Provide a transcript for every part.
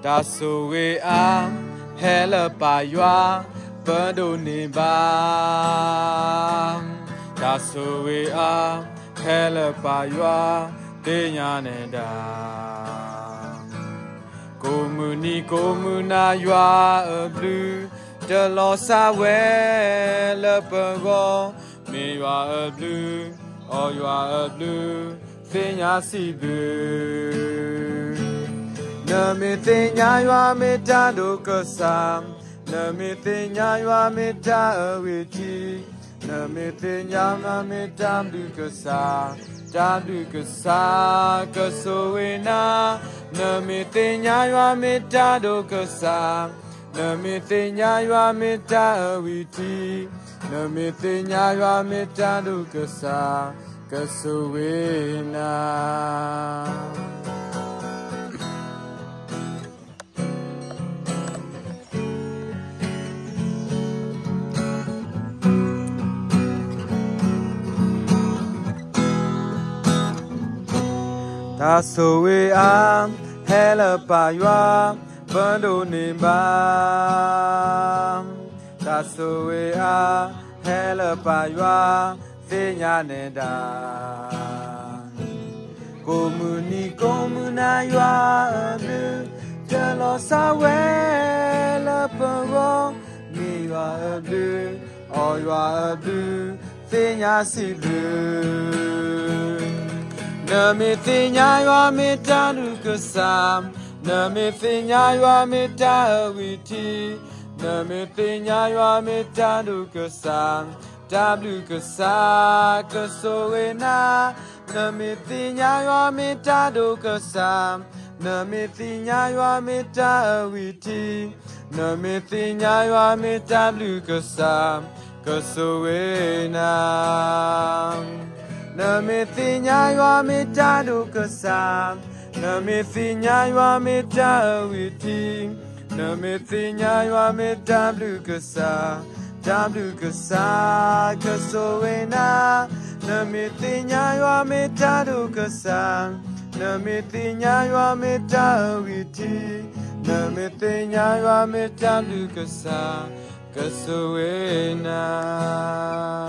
တၢ်ဆိၣ်ဂ့ၤအါ ဟဲလၢပၢ်ယွၤ ပဒိးန့ၢ်ဘၣ်. တၢ်ဆိၣ်ဂ့ၤအါ ဟဲလၢပၢ်ယွၤ သ့ၣ်ညါနဲဒၣ်. ကိးမုၢ်နံၤကိးမုၢ်နၤယွၤအဘျုး တလီၤစၢ်ဝဲလၢပဂီၢ်, မ့ၢ်ယွၤအဘျုး အီၣ်ယွၤအဘျုး သ့ၣ်ညါစံးဘျုး. နမ့ၢ်သ့ၣ်ညါယွၤမ့ၢ်တၢ်ဒိၣ်ကစၢ်, နမ့ၢ်သ့ၣ်ညါယွၤမ့ၢ်တၢ်အဂ့ၤထံ, နမ့ၢ်သ့ၣ်ညါယွၤမ့ၢ်တၢ်ဘျုးကစၢ်, တၢ်ဘျုးကစၢ် ကဆိၣ်ဂ့ၤနၤ. နမ့ၢ်သ့ၣ်ညါယွၤမ့ၢ်တၢ်ဒိၣ်ကစၢ်, နမ့ၢ်သ့ၣ်ညါယွၤမ့ၢ်တၢ်အဂ့ၤထံ, နမ့ၢ်သ့ၣ်ညါယွၤမ့ၢ်တၢ်ဒိၣ်ကစၢ်, ကဆိၣ်ဂ့ၤနၤ. တၢ်ဆိၣ်ဂ့ၤအါ ဟဲလၢပၢ်ယွၤ ပဒိးန့ၢ်ဘၣ်. တၢ်ဆိၣ်ဂ့ၤအါ ဟဲလၢပၢ်ယွၤ သ့ၣ်ညါနဲဒၣ်. ကိးမုၢ်နံၤကိးမုၢ်နၤယွၤအဘျုး တလီၤစၢ်ဝဲလၢပဂီၢ်, မ့ၢ်ယွၤအဘျုး အီၣ်ယွၤအဘျုး သ့ၣ်ညါစံးဘျုး. နမ့ၢ်သ့ၣ်ညါယွၤမ့ၢ်တၢ်ဒိၣ်ကစၢ်, နမ့ၢ်သ့ၣ်ညါယွၤမ့ၢ်တၢ်အဂ့ၤထံ, နမ့ၢ်သ့ၣ်ညါယွၤမ့ၢ်တၢ်ဒိၣ်ကစၢ်, တၢ်ဘျုးကစၢ် ကဆိၣ်ဂ့ၤနၤ. နမ့ၢ်သ့ၣ်ညါယွၤမ့ၢ်တၢ်ဒိၣ်ကစၢ်, နမ့ၢ်သ့ၣ်ညါယွၤမ့ၢ်တၢ်အဂ့ၤထံ, နမ့ၢ်သ့ၣ်ညါယွၤမ့ၢ်တၢ်ဘျုးကစၢ်, ကဆိၣ်ဂ့ၤနၤ. နမ့ၢ်သ့ၣ်ညါယွၤမ့ၢ်တၢ်ဒိၣ်ကစၢ်, နမ့ၢ်သ့ၣ်ညါယွၤမ့ၢ်တၢ်အဂ့ၤထံ, နမ့ၢ်သ့ၣ်ညါယွၤမ့ၢ်တၢ်ဘျုးကစၢ်, တၢ်ဘျုးကစၢ် ကဆိၣ်ဂ့ၤနၤ. နမ့ၢ်သ့ၣ်ညါယွၤမ့ၢ်တၢ်ဒိၣ်ကစၢ်, နမ့ၢ်သ့ၣ်ညါယွၤမ့ၢ်တၢ်အဂ့ၤထံ, နမ့ၢ်သ့ၣ်ညါယွၤမ့ၢ်တၢ်ဘျုးကစၢ်, ကဆိၣ်ဂ့ၤနၤ.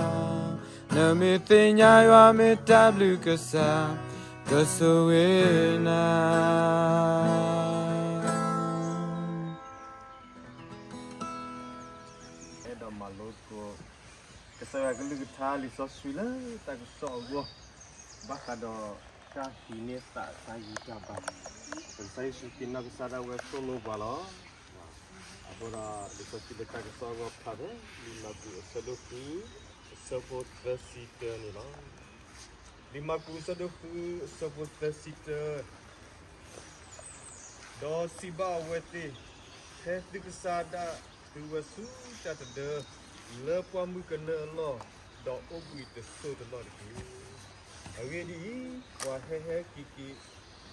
နမ့ၢ်သ့ၣ်ညါယွၤမ့ၢ်တၢ်ဘျုးကစၢ်, ကဆိၣ်ဂ့ၤနၤ. အဲၣ်ဒိးမၤလိသကိး ကစၢ်ယွၤကလုၢ်ကထါလံာ်စီဆှံလၢတၢ်ကစီၣ်အဂီၢ်, ဘၣ်ဃးဒီးတၢ်ဟံးန့ၢ်သးအတၢ်ဂံၢ်တၢ်ဘါ, ကစၢ်ယ့ၣ်ၡူးခရံာ်နီၢ်ကစၢ်ဒၣ်ဝဲသိၣ်လိပှၤလီၤ. အဃိဒီး လံာ်စီဆှံလၢတၢ်ကစီၣ်အဂီၢ်ဖျါဖဲ လံာ်မၢ်ကူးအဆၢဒိၣ်ဃု အဆၢဖိသၢဆံတၢန့ၣ်လီၤ. လံာ်မၢ်ကူးအဆၢဒိၣ်ဃု အဆၢဖိသၢဆံတၢ, ဒီးစံးဘၣ်အဝဲသ့ၣ်, ဖဲသုကစၢ်ဒၣ်သုဝဲဆူတၢ်တဒၢ လၢပှၢ်မုၢ်ကနၢအလီၢ်, ဒီးအိၣ်ဘှံးတစိၢ်တလီၢ်တက့ၢ်. အဂ့ၢ်ဒ်အံၤ, ပှၤဟဲဟဲက့ၤက့ၤ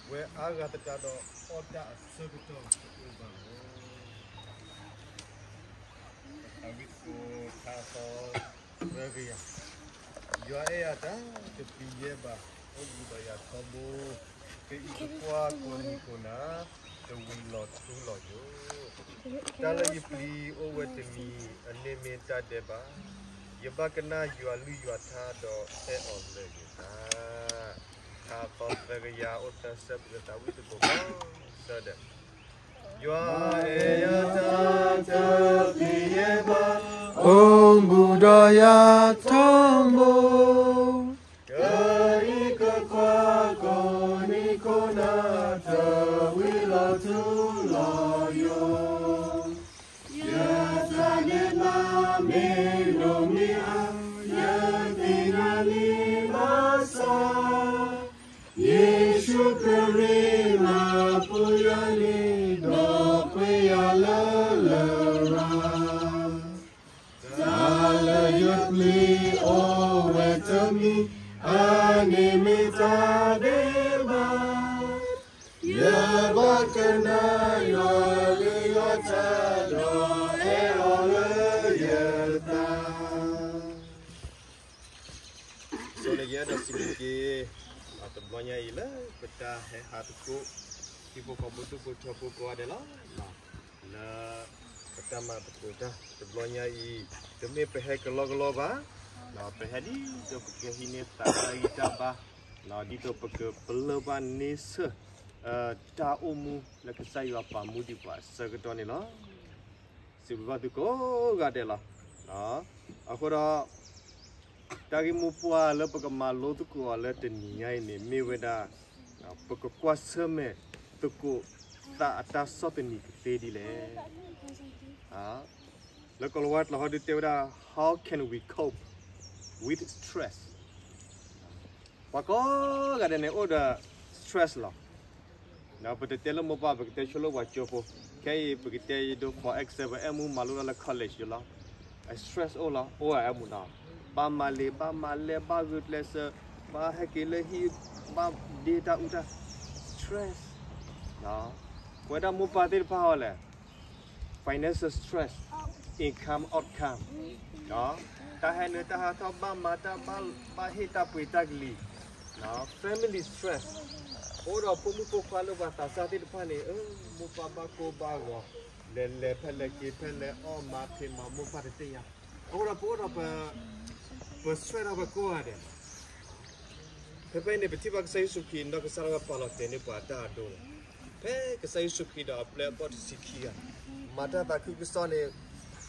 ဝဲအါဂၤသတးဒီးအီၣ်တၢ်အဆၢကတီၢ်ကအိၣ်ဘၣ်လီၤ. အဝံသကိးထါသီသၢကယၤ, ယွၤအဲၣ်ယၤတၢ်တပျံၤယဲၢ်ဘၣ်, အိၣ်ဘူးဒီးယၤထီဘိ, ကအံးကကွၢ်ကိးနံၤကိးနၤ, တဝံၤလီၤထူလီၤယိာ်. တၢ်လၢယပျံၤအိၣ်ဝဲတမံၤ, အန့ၣ်မ့ၢ်တၢ်ဒဲးဘး, ယဘၣ်ကနၣ်ယွၤအကလုၢ်ယွၤကထါဒီးအဲၣ်အီၤလၢယသး. ထါသီသၢကယၤအိၣ်သၢဆၢ ပကသးဝံၣ်သကိးကိးဆၢဒဲး. ယွၤအဲၣ်ယၤတၢ်တပျံၤယဲၢ်ဘၣ်, အိၣ်ဘူးဒီးယၤထီဘိ, ကအံးကကွၢ်ကိးနံၤကိးနၤ, တဝံၤလီၤထူလီၤယိာ်. ယတၢ်ဒဲးဘးမ့ၢ်ဒိၣ်မ့ၢ်အါ, ယသ့ၣ်ညါလံဘၣ်ဆၣ်, ယ့ၣ်ၡူးခရံာ်မၤပူၤယၤလံ, ဒီးပှ့ၤယၤလၢလရာ်. တၢ်လၢယပျံၤအိၣ်ဝဲတမံၤ, အန့ၣ်မ့ၢ်တၢ်ဒဲးဘး, ယဘၣ်ကနၣ်ယွၤအကလုၢ်ယွၤကထါ, ဒီးအဲၣ်အီၤလၢယသး. ဆိန့ၣ်ယအဲၣ်ဒိးစံးဘျုးက့ၤ တဘျီညါအံၤလၢပတၢ်ဟဲဟးသကိး ဟံၣ်ဖိဃီဖိဒူၣ်ဖိထၢဖိကိးဂၤဒဲးလီၤ. လၢပတၢ်မၤသကိးတၢ်တဘျီညါအံၤ, တမ့ၢ်ပဟဲကလီကလီဘၣ်, ပဟဲဒ်သိးပကဟံးန့ၢ်သးတၢ်ဂံၢ်တၢ်ဘါ, ဒ်သိးပကပလၢၢ်ဘၣ်န့ဆၢၣ် တၢ်အိၣ်မူလၢကစၢ်ယွၤပာ်မူဒံးပှၤအဆၢကတီၢ်န့ၣ်လီၤ. စံးဘျုးဘၣ်သုကိးဂၤဒဲးလီၤ. အဃိဒီး တၢ်ဂ့ၢ်မိၢ်ပှၢ်လၢပကမၤလိသကိးအီၤလၢတနံၤညါအံၤန့ၣ် မ့ၢ်ဝဲဒၣ် ပကကွၢ်ဆၢၣ်မဲာ်သကိးသးအတၢ်ဆီၣ်သနံးကသ့ဒ်လဲၣ်. လၢကိၤလၤဝါကျိာ်ဟီဒုးတဲဝဲဒၣ် How can we cope with stress? ပှၤကိးဂၤဒဲးန့ၣ်အိၣ်ဒီး stress လီၤ. ပတတဲလၢမိၢ်ပၢ် ပကတဲဆိလၢပှၤကၠိဖိ, ခဲအံၤပကတဲယဒိ for example အဲၣ်မူမၤလိတၢ်လၢ college ယလီၤ, stress အိၣ်လီၤ, အိၣ်ဝဲအဲၣ်မူနီၤ, ဘၣ်မၤလံာ် ဘၣ်မၤလဲၢ် ဘၣ်ဂုာ်ကျဲးစၢး, ဘၣ်ဟဲက့ၤလၢဟံၣ်, ဘၣ်ဒ့တၢ်အူတၢ်, stress, ပဝဲဒၣ်မိၢ်ပၢ်သ့ၣ်တဖၣ်အီၤလဲၣ် financial stress, income outcome, တၢ်ဟဲနုာ်တၢ်ဟးထီၣ် ဘၣ်မၤတၢ် ဘၣ်ဟ့ၣ်တၢ်ပှ့ၤတၢ်ကလံၤ, family stress, ပအိၣ်ဒီးဖိမုၣ်ဖိခွါလၢပှၤသးစၢ်သ့ၣ်တဖၣ်န့ၣ် မိၢ်ပၢ်ဘၣ်ကိၢ်ဘၣ်ဂီၤ, လဲၤလဲၤဖဲလဲၣ်က့ၤဖဲလဲၣ် အီၣ်မၤဖံးမၤ မိၢ်ပၢ်တသ့ၣ်ညါ, အဃိဒီးပအိၣ်ဒီး ပ stress ဒီးပကိးဂၤဒဲး ဖဲဖဲအံၤန့ၣ် ပထံၣ်ဘၣ်ကစၢ်ယ့ၣ်ၡူးခရံာ် နီၢ်ကစၢ်ဒၣ်ဝဲပာ်လီၤတဲာ်န့ၢ်ပှၤတၢ်အဒိလီၤ. ဖဲကစၢ်ယ့ၣ်ၡူးခရံာ်ဒီးအပျဲၢ်အဘီၣ်တဆံခံဂၤ မၤတၢ်သးခုကစီၣ်န့ၣ်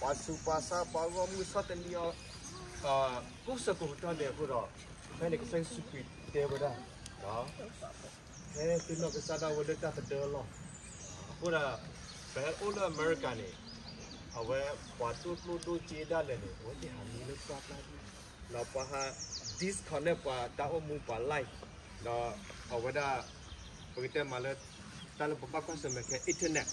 ပှၤဆူးပှၤဆါ ပှၤဂီၢ်မုၢ်ဆီၣ်သနံးအီၤ ကိးဆၢကိးကတီၢ်ဒဲးအဃိဒီး ဖဲန့ၣ်ကစၢ်ယ့ၣ်ၡူးခရံာ်တဲဝဲဒၣ် ဖဲသုနီၢ်ကစၢ်ဒၣ်ဝဲလၢတၢ်သဒၢလီၢ်, အဃိဒီး ပဟဲအိၣ်လၢအမဲရကၤန့ၣ် အဝဲပှၤဒိၣ်ကျိၣ်ဒိၣ်စ့ဒၣ်လဲာ်န့ၣ် အဝဲသ့ၣ်ဟးမံလၢပှၢ်ပျၢ်ဒံး, ဒီးပှၤဟး disconnect ပှၤတၢ်အိၣ်မူပှၤ life, ဒီးအဝဲဒၣ် ပကတဲမးလၢ တၢ်လၢပဘၣ်ကွၢ်ဆၢၣ်မဲာ်ခဲ internet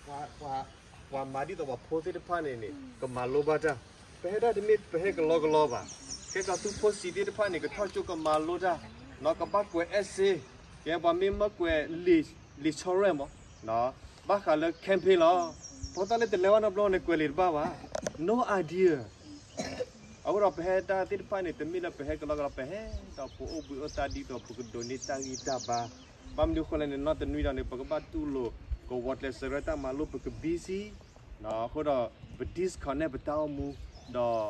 ပှၤမၤဒ်သိးပှၤဖိသ့ၣ်တဖၣ်န့ၣ်န့ၣ် ကမၤလိဘၣ်တၢ်, ပဟဲဒၣ်တမ့ၢ်ပဟဲကလီကလီဘၣ်, ကဲကီးသုဖိဆံးသ့ၣ်တဖၣ်န့ၣ် ကထီၣ်ကၠိကမၤလိတၢ်, နီၢ်ကဘၣ်ကွဲး essay, ကဲပှၤမ့ၢ်မၢကွဲး လံာ်ဆီရဲၣ်မး, ဘၣ်ဃးလၢ campaign လီၤ, ဖိသၣ်လၢတလဲၤဝဲနီတဘျီန့ၣ် ကွဲးလံာ်တဘၣ်ဘၣ်, no idea. အဃိဒီးပဟဲတၢ်သ့ၣ်တဖၣ်န့ၣ် တမ့ၢ်လၢပဟဲကလီကလီ ပဟဲဒီးပအိၣ်ဘှံးအိၣ်သါဒ်သိးပကဒိးန့ၢ်တၢ်ဂံၢ်တၢ်ဘါ, ဘၣ်မနုၤအဃိလဲၣ်န့ၣ် နီၢ်တနွံဒီးန့ၣ် ပကဘၣ်တူၢ်လိာ် ကဝီၤကျဲးစၢးရဲၣ်တၢ်မၤလိပက busy, အဃိဒီးပ disconnect ပတၢ်အိၣ်မူ, ဒီး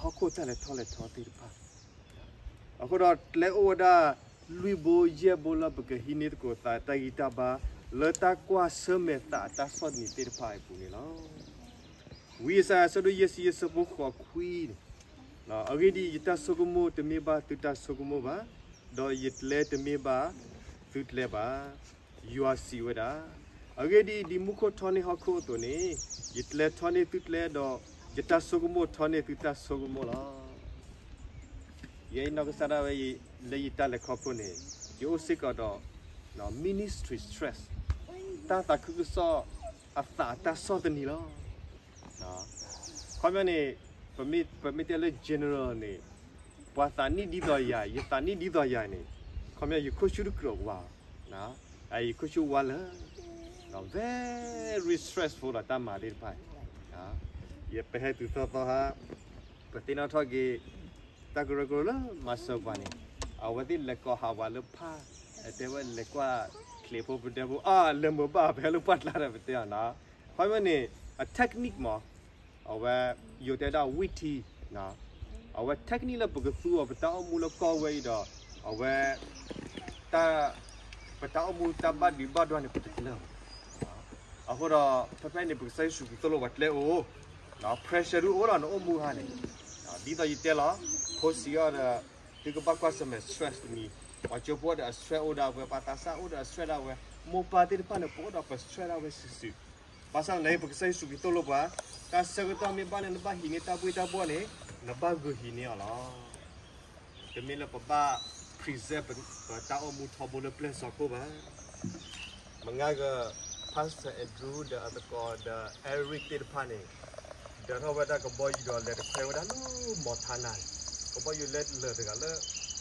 ဟီၣ်ခိၣ်တၢ်လဲၤထီၣ်လဲၤထီသ့ၣ်တဖၣ် အဃိဒီးကျဲအိၣ်ဝဲဒၣ် လွံၢ်ဘိယဲၢ်ဘိလၢပကဟံးန့ၢ်သကိးသးတၢ်ဂံၢ်တၢ်ဘါ လၢတၢ်ကွၢ်ဆၢၣ်မဲာ်သးအတၢ်ဆီၣ်သနံးသ့ၣ်တဖၣ်အပူၤန့ၣ်လီၤ. ဝံယၡါယၤ အဆၢဒိၣ်ယဲၢ်ဆံယဲၢ် အဆၢဖိဃိးခွံန့ၣ်, အဂ့ၢ်ဒ်အံၤ, ယတၢ်ဆိကမိၣ်တမ့ၢ်ဘၣ်သုတၢ်ဆိကမိၣ်ဘၣ်, ဒီးယကျဲတမ့ၢ်ဘၣ်သုကျဲဘၣ်, ယွၤစံးဝဲဒၣ်. အဂ့ၢ်ဒ်အံၤ, ဒ်မူခိၣ်ထီန့ၢ်ဟီၣ်ခိၣ်အသိးန့ၣ်, ယကျဲထီန့ၢ်သုကျဲ, ဒီးယတၢ်ဆိကမိၣ်ထီန့ၢ်သုတၢ်ဆိကမိၣ်လီၤ. ယဲအံၤနီၢ်ကစၢ်ဒၣ်ဝဲအံၤ လၢယတၢ်လဲၤခီဖျိန့ၣ် ယအိၣ်စ့ၢ်ကီးဒီး ministry stress, တၢ်သးခုကစီၣ်အသးအတၢ်ဆီၣ်သနံးလီၤ. ခီပညီန့ၣ် ပမ့ၢ်တဲလၢ general န့ၣ် ပှၤသးနံၣ်ဒ်သိးယၤ ယသးနံၣ်ဒ်သိးယၤန့ၣ် ခီပညီယခိၣ်ဆူၣ်တကြၢးဝါ, ယခိၣ်ဆူၣ်ဝါလၢာ်, very stressful လီၤ တၢ်မၤသ့ၣ်တဖၣ်, ယပဟဲတုၤသီသီဟါ ပသ့ၣ်နီၣ်ထီၣ်က့ၤ တၢ်ကရၢကရိလၢမၤစၢၤပှၤန့ၣ် အဝဲသ့ၣ်လဲၤကိးဟးဝဲလၢဖး, အတဲဝဲလဲၤကွၢ်ချံးဖိပဒဲဖိ အါ လဲၤမုာ်ဘၣ်ဖဲလၢပှၢ်ကျါဒီးပတဲအီၤနီၤ, ခီပညီန့ၣ် အ technique မး အဝဲ ယိၤတဲဒၣ် ဝံထံ အဝဲ technique လၢပကသူအီၤ ပတၢ်အိၣ်မူလၢကီၢ်ဝဲအံၤဒီး အဝဲ တၢ် ပတၢ်အိၣ်မူတၢ်ဘၣ်ဒုးဘၣ်ဒွါန့ၣ် ပတကျၢၤဘၣ်. အဃိဒီး ဖဲဖဲန့ၣ် ပကစၢ်ယ့ၣ်ၡူးခရံာ်သိၣ်လိပှၤကျဲအိၣ်, pressure ဒုးအိၣ်ဒီးနအိၣ်မူဟါန့ၣ်, ဒ်သိးယတဲလီၤ, ဖိဆံးအီၤဒီး သုကဘၣ်ကွၢ်ဆၢၣ်မဲာ် stress တမံၤ, ပှၤကၠိဖိအိၣ်ဒီးအ stress အိၣ်ဒၣ်ဝဲ, ပှၤသးစၢ်အိၣ်ဒီးအ stress ဒၣ်ဝဲ, မိၢ်ပၢ်သ့ၣ်တဖၣ်န့ၣ် ပအိၣ်ဒီးပ stress ဒၣ်ဝဲစုာ်စုာ် ဘၣ်ဆၣ်သနာ်က့ ပကစၢ်ယ့ၣ်ၡူးခရံာ်သိၣ်လိပှၤ, တၢ်ဆၢကတီၢ်မ့ၢ်ဘၣ်လၢနဘၣ်ဟံးန့ၢ်တၢ်ဘှ့ၣ်တၢ်ဘှီၣ်န့ၣ်, နဘၣ်ဂုာ်ဟံးန့ၢ်အီၤလီၤ. တမ့ၢ်လၢပဘၣ် preserve ပတၢ်အိၣ်မူထီဘိလၢပျဲၢ်စီၤခိၣ်ဘၣ်. မုၢ်ဂၤဂၤ Pastor Andrew ဒီးအသကိးဒီး Eric သ့ၣ်တဖၣ်န့ၣ်, ဒၢးထီၣ်ဝဲဒၣ်ကဘီယူၤဒီးလဲၤတခွဲဝဲဒၣ်လၢ Montana န့ၣ်, ကဘီယူၤလဲၤလၢာ်တဂၤလၢ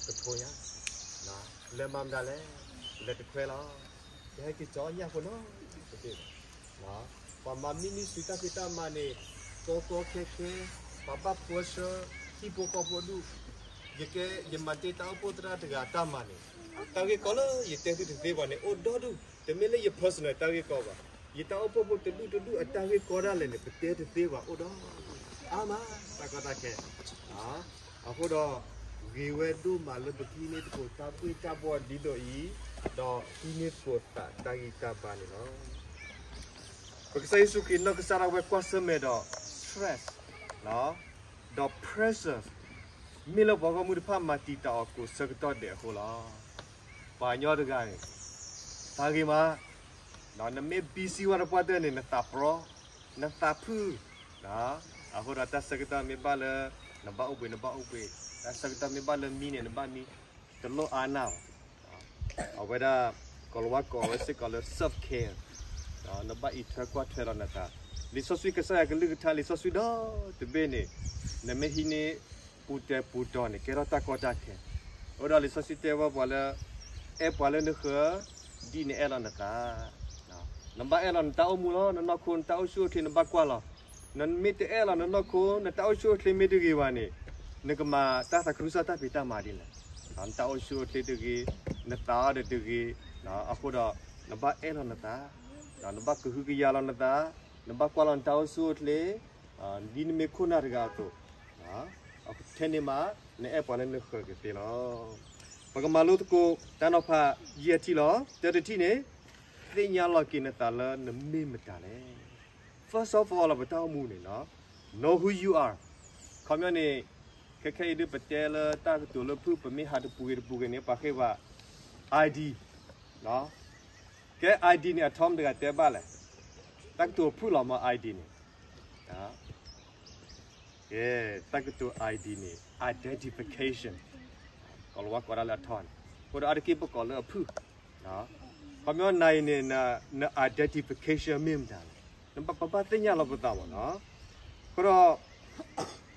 ကထိညါ, လဲၤမၤမတၤလဲၣ်, လဲၤတခွဲလီၤ. ကဟဲက့ၤကၠီညၣ်ဖိနီတဘ့ၣ်ဘၣ်. ပှၤမၤ ministry တၢ်ဖံးတၢ်မၤန့ၣ် ကီကီခဲခဲ, ပှၤဘၣ်ပၢဆှၢ ဟံၣ်ဖိဃီဖိဒူၣ်, ယကဲ ယမၤတ့ၢ်တၢ်အိၣ်ဖှိၣ်သရၣ်တဂၤအတၢ်မၤန့ၣ်, တၢ်ဂ့ၢ်ကီလၢယတဲသုတသ့ဘၣ်န့ၣ် အိၣ်ဒီဒူၣ်, တမ့ၢ်လၢယ personal တၢ်ဂ့ၢ်ကီဘၣ်. ယတၢ်အိၣ်ဖှိၣ်ဖိတဒူၣ်တဒူၣ်အတၢ်ဂ့ၢ်ကီဒၣ်လဲာ်န့ၣ် ပတဲတသ့ဘၣ် အိၣ်ဒီဒူၣ်အါမး တၢ်ကီတၢ်ခဲ အဃိဒီး ဂ့ၤဝဲဒိၣ်မးလၢပဟံးန့ၢ်သကိးတၢ်ဘှ့ၣ်တၢ်ဘှီၣ်ဒ်သိးအံၤ, ဒီးဟံးန့ၢ်သကိးသးတၢ်ဂံၢ်တၢ်ဘါန့ၣ်လီၤ. ပကစၢ်ယ့ၣ်ၡူးခရံာ်နီၢ်ကစၢ်ဒၣ်ဝဲကွၢ်ဆၢၣ်မဲာ်ဒီး stress ဒီး pressure မ့ၢ်လၢပှၤဂီၢ်မုၢ်တဖၣ်မၤတံာ်တာ်အီၤကိးဆၢကတီၢ်ဒဲးအဃိလီၤ. ပှၤကညီတဂၤန့ၣ် တၢ်ဂ့ၤမး, နမ့ၢ် busy ဝဲတပှၢ်တၢၢ်န့ၣ် နသးပရီ, နသးဖုၣ်, အဃိဒီးတၢ်ဆၢကတီၢ်မ့ၢ်ဘၣ်လၢ နဘၣ်အိၣ်ဘှံး နဘၣ်အိၣ်ဘှံး, တၢ်ဆၢကတီၢ်မ့ၢ်ဘၣ်လၢမံန့ၣ် နဘၣ်မံ, တလိၣ်အါနၢ်ဘၣ်. အဝဲဒၣ် ကိၤလၤဝါကိးဝဲစ့ၢ်ကီးလၢ self care, နဘၣ်အံးထွဲကွၢ်ထွဲလီၤနသး. လံာ်စီဆှံကစၢ်ယွၤကလုၢ်ကထါ လံာ်စီဆှံဒီတဘ့ၣ်န့ၣ် နမ့ၢ်ဟံးန့ၢ်ပူၤတဲာ်ပူၤတီၤန့ၣ် ကဲထီၣ်တၢ်ကီတၢ်ခဲ. အဃိဒီးလံာ်စီဆှံတဲဝဲပှၤလၢ အဲၣ်ပှၤလၢနဃၢၤ ဒ်နအဲၣ်လီၤနသး နဘၣ်အဲၣ်လီၤနတၢ်အိၣ်မူလီၤ, နနီၢ်ခိ နတၢ်အိၣ်ဆူၣ်အိၣ်ချ့ နဘၣ်ကွၢ်လီၤ. နမ့ၢ်တအဲၣ်လီၤနနီၢ်ခိ နတၢ်အိၣ်ဆူၣ်အိၣ်ချ့မ့ၢ်တဂ့ၤဘၣ်န့ၣ် နကမၤတၢ်သးခုကစီၣ်တၢ်ဖံးတၢ်မၤဒ်လဲၣ်. နတၢ်အိၣ်ဆူၣ်အိၣ်ချ့တဂ့ၤ, နသးအီၤဒီးတဂ့ၤ, အဃိဒီး နဘၣ်အဲၣ်လီၤနသး, နဘၣ်ကဟုကယာ်လီၤနသး, နဘၣ်ကွၢ်လီၤနတၢ်အိၣ်ဆူၣ်အိၣ်ချ့ ဒ်နမ့ၢ်ခိၣ်နၢ်တဂၤအသိး, ထဲန့ၣ်မး နအဲၣ်ပှၤလၢနဃၢၤကသ့လီၤ. ပကမၤလိသကိးတၢ်နီၤဖးယဲၢ်ထံၣ်လီၤ. တၢတထံၣ်န့ၣ် သ့ၣ်ညါလီၤက့ၤနသးလၢနမ့ၢ်မတၤလဲၣ်. First of all လီၤ ပတၢ်အိၣ်မူန့ၣ် know who you are. ခီပညီန့ၣ် ခဲခဲအံၤဒ်ပတဲလၢတၢ်ကတိၤလၢဖုၣ် ပမ့ၢ်ဟးတပူၤဂ့ၤတပူၤဂ့ၤန့ၣ် ပှၤဃ့ဘၣ် ID, ကဲ ID န့ၣ် အထီမတဂၤတဲဘၣ်လဲၣ်. တၢ်ကတိၤဖုၣ်လီၤမး ID န့ၣ် ကဲ တၢ်ကတိၤ ID န့ၣ် identification, ကိၤလၤဝါကိးဒၣ်လၢအထီန့ၣ်, အဃိဒီးအါတက့ၢ်ပကိးလၢအဖုၣ်, ခီပညီနၤအံၤန့ၣ် န identification မ့ၢ်မတၤလဲၣ်, ပဘၣ်သ့ၣ်ညါလီၤပသးမးနီၤ. အဃိဒီး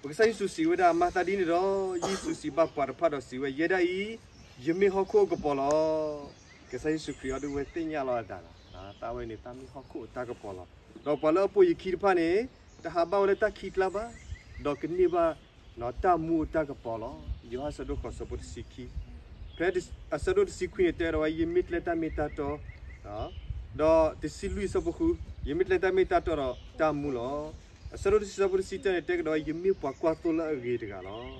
ပကစၢ်ယ့ၣ်ၡူးစံးဝဲဒၣ် မၤသးဒ်န့ၣ်ဒီး ယ့ၣ်ၡူးစံးဘၣ်ပှၤတဖၣ်ဒီးစံးဝဲ ယဲဒၣ်အံၤ ယမ့ၢ်ဟီၣ်ခိၣ်အကပီၤလီၤ. ကစၢ်ယ့ၣ်ၡူးခရံာ်အံၤဒ်ဝဲသ့ၣ်ညါလီၤအသးလီၤ, သးဝဲန့ၣ် သးမ့ၢ်ဟီၣ်ခိၣ်အတၢ်ကပီၤလီၤ. ဒီးပှၤလၢအပိာ်ယခံတဖၣ်န့ၣ် တဟးဘၣ်ဝဲလၢတၢ်ခံးကျါဘၣ်, ဒီးကန့ၢ်ဘၣ်တၢ်မူအတၢ်ကပီၤလီၤ. ယိၤဟၣ်ဆၢဒိၣ်ဃိးဆၢဖိတဆံခံ, ဖဲအဆၢဒိၣ်တဆံခွံန့ၣ် တဲဒီးဝဲ ယမ့ၢ်ကျဲတၢ်မ့ၢ်တၢ်တီ, ဒီးတဆံလွံၢ်ဆၢဖိဃု, ယမ့ၢ်ကျဲတၢ်မ့ၢ်တၢ်တီဒီးတၢ်မူလီၤ. အဆၢဒိၣ်တဆံဆၢဖိတဆံတၢန့ၣ် တဲကဒီးဝဲ ယမ့ၢ်ပှၤကွၢ်သိလၢအဂ့ၤတဂၤလီၤ.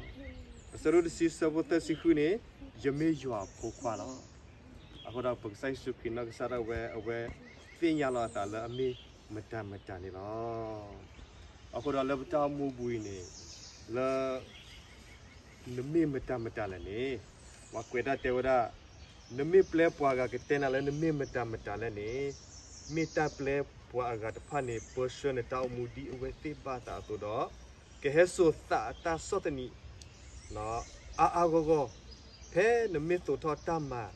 အဆၢဒိၣ်တဆံဆၢဖိသၢဆံဃုန့ၣ် ယမ့ၢ်ယွၤအဖိခွါလီၤ. အဃိဒီးပကစၢ်ယ့ၣ်ၡူးခရံာ်နီၢ်ကစၢ်ဒၣ်ဝဲ အဝဲသ့ၣ်ညါလီၤအသးလၢအမ့ၢ်မတၤမတၤန့ၣ်လီၤ. အဃိဒီးလၢပတၢ်အိၣ်မူပူၤအံၤန့ၣ် လၢ နမ့ၢ်မတၤမတၤလဲၣ်န့ၣ် ပှၤကွဲးတၢ်တဲဝဲဒၣ် နမ့ၢ်ပျဲပှၤဂၤကတဲနၤလၢနမ့ၢ်မတၤမတၤလဲၣ်န့ၣ် မ့ၢ်တၢ်ပျဲပှၤအဂၤတဖၣ်န့ၣ် ပၢဆှၢနတၢ်အိၣ်မူဒ်အဝဲသ့ၣ်ဘၣ်အသးအသိးဒီး ကဟဲစိာ်သးအတၢ်ဆီၣ်သနံး အါအါဂီၢ်ဂီၢ် ဖဲနမ့ၢ်သိးထီၣ်တၢ်မၤ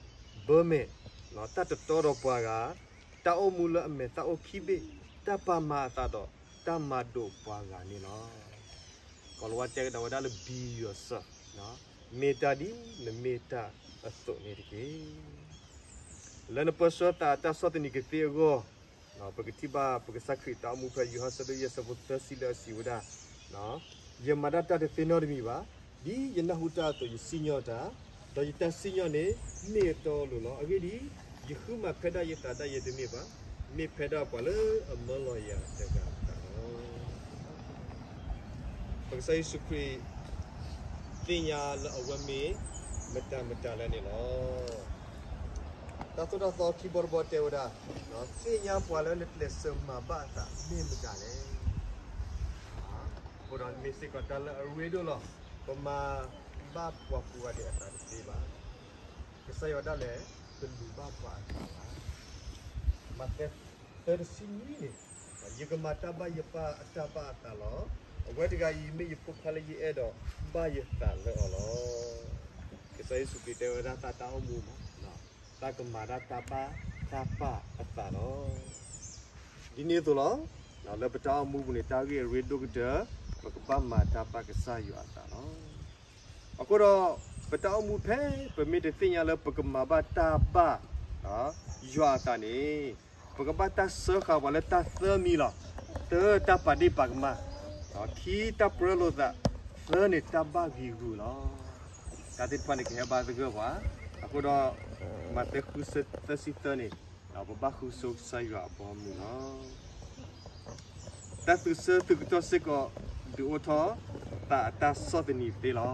ဘၢမဲာ် တၢ်တတီဒီးပှၤဂၤ တၢ်အိၣ်မူလၢအမဲာ်သၣ်အိၣ်ခံဘ့ၣ် တၢ်ပာ်မၤအသးဒီး တၢ်မၤဒိးပှၤဂၤန့ၣ်လီၤ. ကိၤလၤဝါတဲကဒီးဝဲဒၣ်လၢ be yourself မ့ၢ်တၢ်ဒ်နမ့ၢ်တၢ်အသိးန့ၣ်တက့ၢ်. လၢနပၢဆှၢသးအတၢ်ဆီၣ်သနံးကသ့အဂီၢ် ပကထံၣ်ဘၣ်ပကစၢ်ခရံာ်တၢ်အိၣ်မူဖဲ ယိၤဟၣ်ဆၢဒိၣ်ယဲၢ်ဆၢဖိသၢဆံလၢအစံးဝဲဒၣ်, ယမၤဒၣ်တၢ်တသ့နီတမံၤဘၣ်, ဒ်ယနၢ်ဟူတၢ်အသိးယစံၣ်ညီၣ်တၢ်, ဒီးယတၢ်စံၣ်ညီၣ်န့ၣ် မ့ၢ်အတီအလိၤလီၤ. အဂ့ၢ်ဒ်အံၤ, ယဃုမၤဖဲဒၣ်ယသးဒၣ်ယဲတမ့ၢ်ဘၣ်, မ့ၢ်ဖဲဒၣ်ပှၤလၢအမၢလီၤယၤတဂၤအသးလီၤ. ပကစၢ်ယ့ၣ်ၡူးခရံာ် သ့ၣ်ညါလၢအဝဲမ့ၢ်မတၤမတၤလဲၣ်န့ၣ်လီၤ. တၢ်သိၣ်တၢ်သီခံဘီတဘီတဲဝဲဒၣ်, သ့ၣ်ညါပှၤလၢနကျဲးစၢးမၤဘၣ်အသးမ့ၢ်မတၤလဲၣ်. အဃိဒီးမ့ၢ်စ့ၢ်ကီးတၢ်လၢအရ့ဒိၣ်လီၤ. ပမၤဘၣ်ပှၤကိးဂၤဒဲးအသးတသ့ဘၣ်. ကစၢ်ယွၤဒၣ်လဲာ် တလူၤဘၣ်ပှၤအသးဘၣ်. မးသဲ သၢတဆံနွံန့ၣ်, ယကမၤတၢ်ဘၣ်ယပၢ်အတၢ်ဘၣ်အသးလီၤ. အဝဲတဂၤအံၤမ့ၢ်ယဖိခွါလၢယအဲၣ်ဒီးဘၣ်ယသးလၢအီၤလီၤ. ကစၢ်ယ့ၣ်ၡူးခရံာ်တဲဝဲဒၣ်သးတၢ်အိၣ်မူမး, သးကမၤဒၣ်တၢ်ဘၣ်တၢ်ပၢ်အသးလီၤ. ဒ်န့ၣ်အသိးလီၤ, လၢပတၢ်အိၣ်မူပူၤန့ၣ် တၢ်ဂ့ၢ်အရ့ဒိၣ်ကတၢၢ်, ပကဘၣ်မၤတၢ်ဘၣ်ကစၢ်ယွၤအသးလီၤ. အဃိဒီး ပတၢ်အိၣ်မူဖဲ ပမ့ၢ်တသ့ၣ်ညါလၢပကမၤဘၣ်တၢ်ဘၣ် ယွၤအသးန့ၣ်, ပကဘၣ်တၢ်စၢဃာ်ပှၤလၢတၢ်သၢမံၤလီၤ. တၢ တၢ်ပာ်ဒ့ၣ်ပာ်ကမၣ်, ခံ တၢ်ပြၢလိာ်သး, သၢန့ၣ် တၢ်ဘၣ်ဂံၤဂုာ်လီၤ. တၢ်သ့ၣ်တဖၣ်န့ၣ်ကဟဲဘၣ်သဂၢၢ်ပှၤ, အဃိဒီး မးသဲဃုဆၢသၢဆံသၢန့ၣ်, ပဘၣ်ဃုဆိကစၢ်ယွၤအဘီအမုၢ်လီၤ. တၢ်သုးဆၢသုးကတီၢ်စ့ၢ်ကီး ဒုးအိၣ်ထီၣ် သးအတၢ်ဆီၣ်သနံးသ့လီၤ.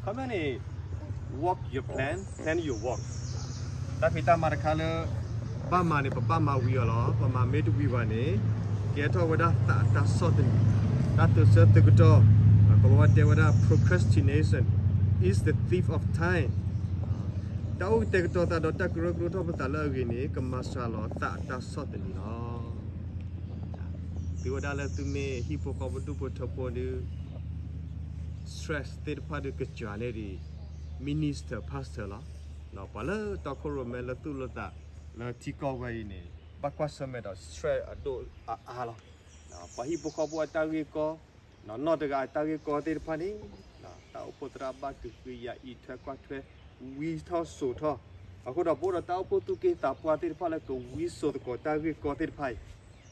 ခီပညီန့ၣ် work your plan, plan your work. တၢ်ဖံးတၢ်မၤတခါလၢ ဘၣ်မၤန့ၣ် ပဘၣ်မၤဝံၤအီၤလီၤ. ပမၤမ့ၢ်တဝံၤဘၣ်န့ၣ် ကဲထီၣ်ဝဲဒၣ်သးအတၢ်ဆီၣ်သနံး, တၢ်သုးဆၢသုးကတီၢ်, ကိးဝဲတဲဝဲဒၣ် procrastination is the thief of time. တၢ်အိၣ်ကတဲာ်ကတီၤသးဒီးတၢ်ကရၢကရိထီၣ်ပသးလၢအဂ့ၤန့ၣ် ကမၤစှၤလီၤသးအတၢ်ဆီၣ်သနံးလီၤ. သုဝဲဒၣ်လၢသုမ့ၢ်ဟံၣ်ဖိဃီဖိဒူၣ်ဖိထၢဖိဒီး stress သ့ၣ်တဖၣ်ဒီးကစၢ်န့ၣ်ဒ် minister pastor လီၤ. ပှၤလၢတီခိၣ်ရိၣ်မဲလၢသူၣ်လၢသးလၢထံကီၢ်ဝဲအံၤန့ၣ် ဘၣ်ကွၢ်ဆၢၣ်မဲာ်ဒီး stress အဒိၣ်အအါလီၤ. ပှၤဟံၣ်ဖိဃီဖိအတၢ်ဂ့ၢ်ကီ နီၢ်တဂၤအတၢ်ဂ့ၢ်ကီသ့ၣ်တဖၣ်န့ၣ် တၢ်အိၣ်ဖှိၣ်သရၣ်ဘၣ်ကဟုကယာ်အံးထွဲကွၢ်ထွဲ ဝံထီၣ်စိာ်ထီၣ်, အဃိဒီးပအိၣ်ဒီးတၢ်အိၣ်ဖှိၣ်သူၣ်က့သးပှၢ်သ့ၣ်တဖၣ်လၢကဝံစိာ်သကိးတၢ်ဂ့ၢ်ကီသ့ၣ်တဖၣ်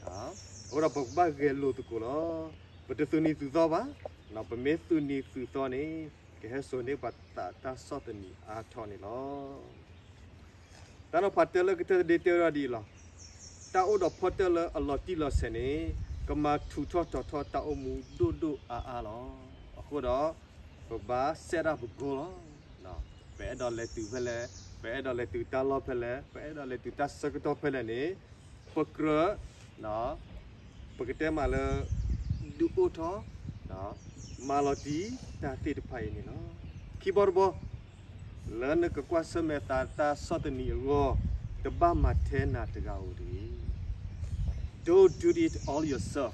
အံၤ, အဃိဒီးပကဘၣ်ဂဲၤလိာ်သကိးလီၤ. ပတသုးနံၤသုးသီဘၣ်, ပမ့ၢ်သုးနံၤသုးသီန့ၣ် ကဟဲစိာ်န့ၢ်ပှၤသးတၢ်ဆီၣ်သနံးအါထီၣ်န့ၣ်လီၤ. တၢ်နီၤဖးတၢလၢကတၢၢ်တဒ့တဲဝဲဒၣ်ဒ်အံၤလီၤ. တၢ်အိၣ်ဒီးဖီတၢၢ်လၢအလီၤတံၢ်လီၤဆဲးန့ၣ် ကမၤထူးထီၣ်တီၤထီၣ်တၢ်အိၣ်မူဒိၣ်ဒိၣ်အါအါလီၤ. အဃိဒီး ပဘၣ် set up a goal လီၤ. ပအဲၣ်ဒိးလဲၤတုၤဖဲလဲၣ်, ပအဲၣ်ဒိးလဲၤတုၤတၢ်လီၢ်ဖဲလဲၣ်, ပအဲၣ်ဒိးလဲၤတုၤတၢ်ဆၢကတီၢ်ဖဲလဲၣ်န့ၣ် ပကြၢး ပကတဲမးလၢ ဒုးအိၣ်ထီၣ် မၤလီၤတံၢ်တၢ်သ့ၣ်တဖၣ်အံၤန့ၣ်လီၤ. ခံဘီတဘီ လၢနကကွၢ်ဆၢၣ်မဲာ်သးတၢ်ဆီၣ်သနံးအဂီၢ် တဘၣ်မၤထဲနၤတဂၤဧိၤတဂ့ၤ. Don't do it all yourself.